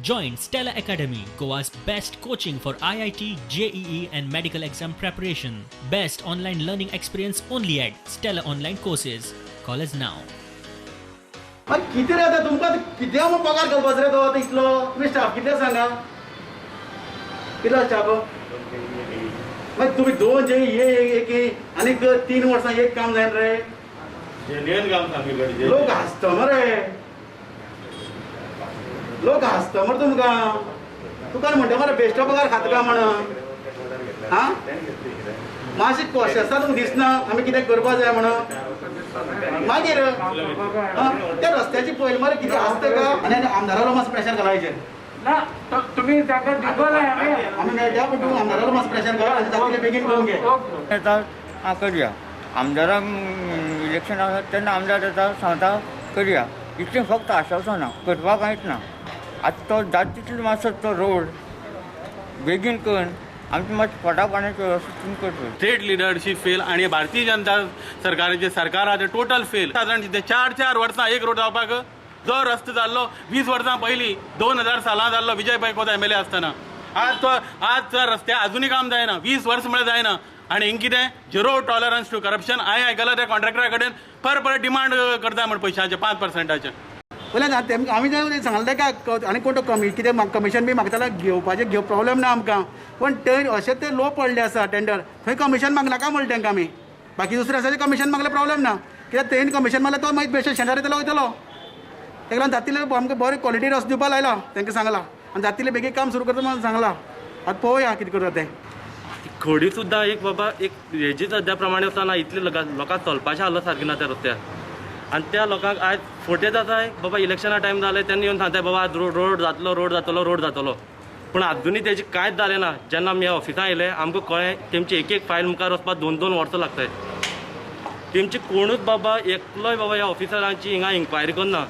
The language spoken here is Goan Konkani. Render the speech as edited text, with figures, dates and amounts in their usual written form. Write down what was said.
Join Stella Academy, Goa's best coaching for IIT, JEE, and medical exam preparation. Best online learning experience only at Stella Online Courses. Call us now. मागीर कितें रे आतां तुमकां कित्याक म्हूण पगार घालपाचो रे तो आतां इतलो? तुमी स्टाफ कितले सांगा, कितलो स्टाफ? मागीर तुमी दोन जे एक एक आनीक 3 वर्सां एक काम जायना रे. जेन्युअन काम सांगितलं. लोक हांसता मरे, लोक हांसता मरे तुमकां. तुका म्हणटा मरे, बेश्टो पगार खाता काय म्हणून. आं, मातशें कशें आसा, तुमकां दिसना आमी कितें करपा जाय म्हणून? मागीर आं, त्या रस्त्याची पयलीं मरे कितें आसता का आनी आनी आमदारालो मातसो प्रेशर घालायचें. ना, तुम्ही तांकां दिवपाक जाय आमी. आमी मेळटा, पूण तूं आमदारालो मातसो प्रेशर घाल आनी जाता तितलें बेगीन करून घे. ओके. येता, आं करया. आमदारांक इलेक्शन आसा तेन्ना आमदार येता, सांगता करया, इतलें फक्त आश्वासनां, करपाक कांयच ना. आतां तो जाता तितलो मातसो तो रोड बेगीन करून आमची मातशी पोटा पाण्याची वेवस्था तुमी करची. स्टेट लिडरशीप फेल आणि भारतीय जनता सरकाराचे सरकार आहा ते टोटल फेल. सादारण ते 4-4 वर्सां एक रोड जावपाक. जो रस्तो जाल्लो 20 वर्सां पयलीं, 2000 सालां जाल्लो, विजय पै कोता एमएलए आसतना, आज तो आज त्या रस्त्या अजुनूय काम जायना. 20 वर्स म्हळ्यार जायना. आनी हिंग कितें झिरो टॉलरन्स टू करप्शन. हांवें आयकलां, त्या कॉन्ट्रॅक्टरा कडेन पर परत डिमांड करता म्हण पयशांचे, 5 पर्संटाचे. वयल्यान आमी जें सांगलें ताका, आनी कोण तो कमी कितें कमिशन बी मागता जाल्यार घेवपाचें घेव, प्रॉब्लेम ना आमकां. पूण ते अशें ते लो पडले आसा टेंडर, थंय कमिशन मागनाका म्हणलें तांकां आमी. बाकी दुसरें आसा ते कमिशन मागल्यार प्रॉब्लेम ना, कित्याक थंय कमिशन मागल्यार तो मागीर बेश्टे शेजारी वयतलो. ताका लागून जाता तितलें आमकां बरें क्वॉलिटी रस्तो दिवपा लायला, तांकां सांगलां आनी जाता तितलें बेगीन काम सुरू करता म्हणून सांगलां. आतां पळोवया कितें करता तें. खडी सुद्दां एक बाबा एक हेजी सद्या प्रमाणे वचना. इतले लोकांक चलपाचें हालत सारकी ना त्या रस्त्यार. आनी त्या लोकांक आयज फुटेज आसाय बाबा, इलेक्शना टायम जाले तेन्ना येवन सांगताय, बाबा आज रोड रोड जातलो, रोड जातलो, रोड जातलो. पूण आजुनूय तेजें कांयच जालें ना. जेन्ना आमी ह्या ऑफिसान येयले, आमकां कळ्ळें, तेमची एक एक फायल मुखार वचपाक 2-2 वर्सां लागताय. तेमची कोणूच बाबा एकलोय बाबा ह्या ऑफिसरांची हिंगा इन्क्वायरी करना.